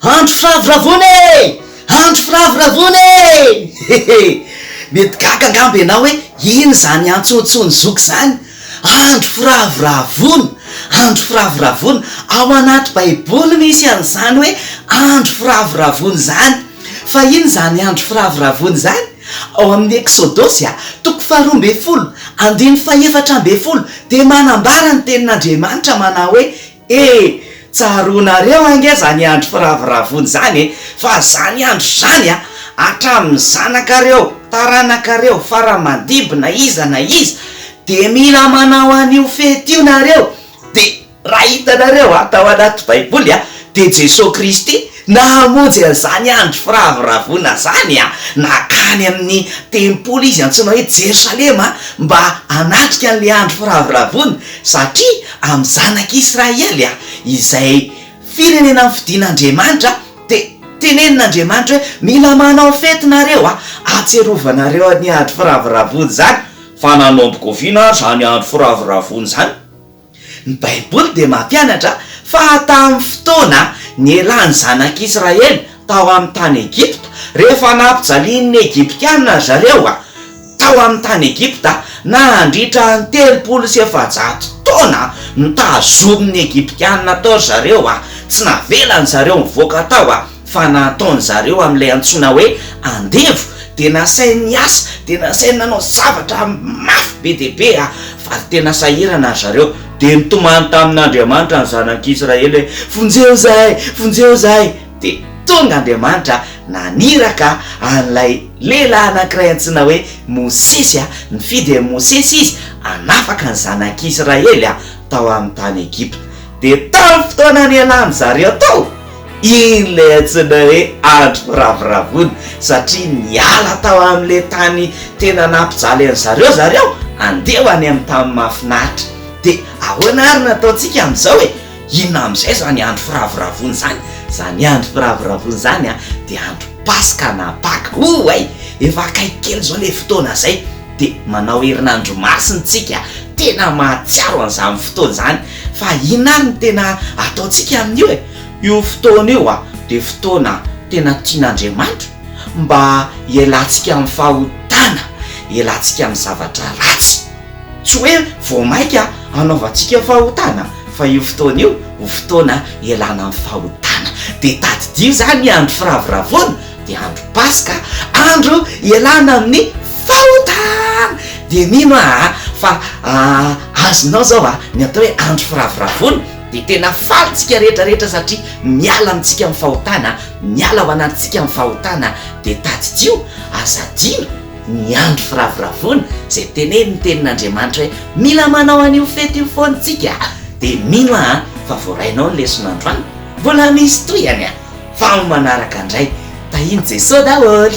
Andro firavoravoana e! Andro firavoravoana e! Hehe! Mety gaga angamba ianao hoe inona izany antsoantsoin'i zoky izany? Andro firavoravoana! Andro firavoravoana! Ao anaty Baiboly misy an'izany hoe andro firavoravoana izany. Fa inona izany andro firavoravoana izany? Ao amin'ny Eksodosy, toko faharoa ambin'ny folo, andininy fahefatra ambin'ny folo, dia manambara ny Tenin'Andriamanitra manao hoe, E! Tsaroanareo ange zany andro firavoravoana izany e! Fa zany andro zany a, hatramin'ny zanakareo, taranakareo, fara aman-dimby na iza na iza, dia mila manao an'io fety io nareo, dia raha hitanareo a, tao anaty baiboly a, dia Jesoa Kristy nahamonjy an'izany andro firavoravoana zany a, nankany amin'ny tempoly izy antsoina hoe Jerosalema mba hanatrika an'ilay andro firavoravoana, satria amin'ny zanak'Israely izay firenena nofidin'Andriamanitra dia tenenin'Andriamanitra hoe mila manao fety nareo a, ahatsiarovanareo ny andro firavoravoana izany. Fa nanomboka oviana ary izany andro firavoravoana izany? Ny Baiboly dia mampianatra fa tamin'ny fotoana nialan'ny zanak'Israely tao amin'ny tany Egypta, rehefa nampijalian'ny Egyptiana ry zareo, Tao amin'ny tany Egypta, nandritra ny 430 taona, notazomin'ny Egyptiana tao ry zareo, tsy navelan-dry zareo nivoaka tao, fa nataon-dry zareo amin'ilay antsoina hoe andevo, dia nasainy niasa, dia nasainy nanao zavatra mafy be dia be, fa tena sahirana ry zareo. Dia nitomany tamin'Andriamanitra ny zanak'Israely hoe, Vonjeo izahay! Vonjeo izahay! Dia tonga Andriamanitra naniraka an'ilay lehilahy anankiray antsoina hoe Mosesy, nifidy an'i Mosesy izy hanafaka ny zanak'Israely tao amin'ny tany Egypta. Dia tamin'ny fotoana nialan-dry zareo tao, iny ilay antsoina hoe andro firavoravoana, satria niala tao amin'ilay tany tena nampijaly an-dry zareo zareo, handeha ho any amin'ny tany mahafinaritra. Dia ahoana ary no ataontsika amin'izao e? Inona amin'izay izany andro firavoravoana izany? Izany andro firavoravoana izany dia andro Paska na Paka. Oay! Efa akaiky kely izao ilay fotoana izay, dia manao herinandro masina isika, tena mahatsiaro an'izany fotoana izany. Fa inona ary no tena ataontsika amin'io e? Io fotoana io dia fotoana tena tian'Andriamanitra mba hialantsika amin'ny fahotana, hialantsika amin'ny zavatra ratsy. Tsy hoe vao mainka hanaovantsika fahotana fa io fotoana io ho fotoana hialana amin'ny fahotana. Dia tadidio izany ny andro firavoravoana dia andro Paska, andro hialana amin'ny fahotana. Dia mino aho fa azonao izao ny atao hoe andro firavoravoana dia tena faly tsika rehetra rehetra satria miala amintsika amin'ny fahotana, miala ao anatintsika amin'ny fahotana. Dia tadidio, aza adino. Ny andro firavoravoana izay tenenin'ny tenin'Andriamanitra hoe mila manao an'io fety io foana tsika dia mino aho fa voarainao ny lesona androany, mbola misy tohiny fa amin'ny manaraka indray, tahian'i Jesoa daholo.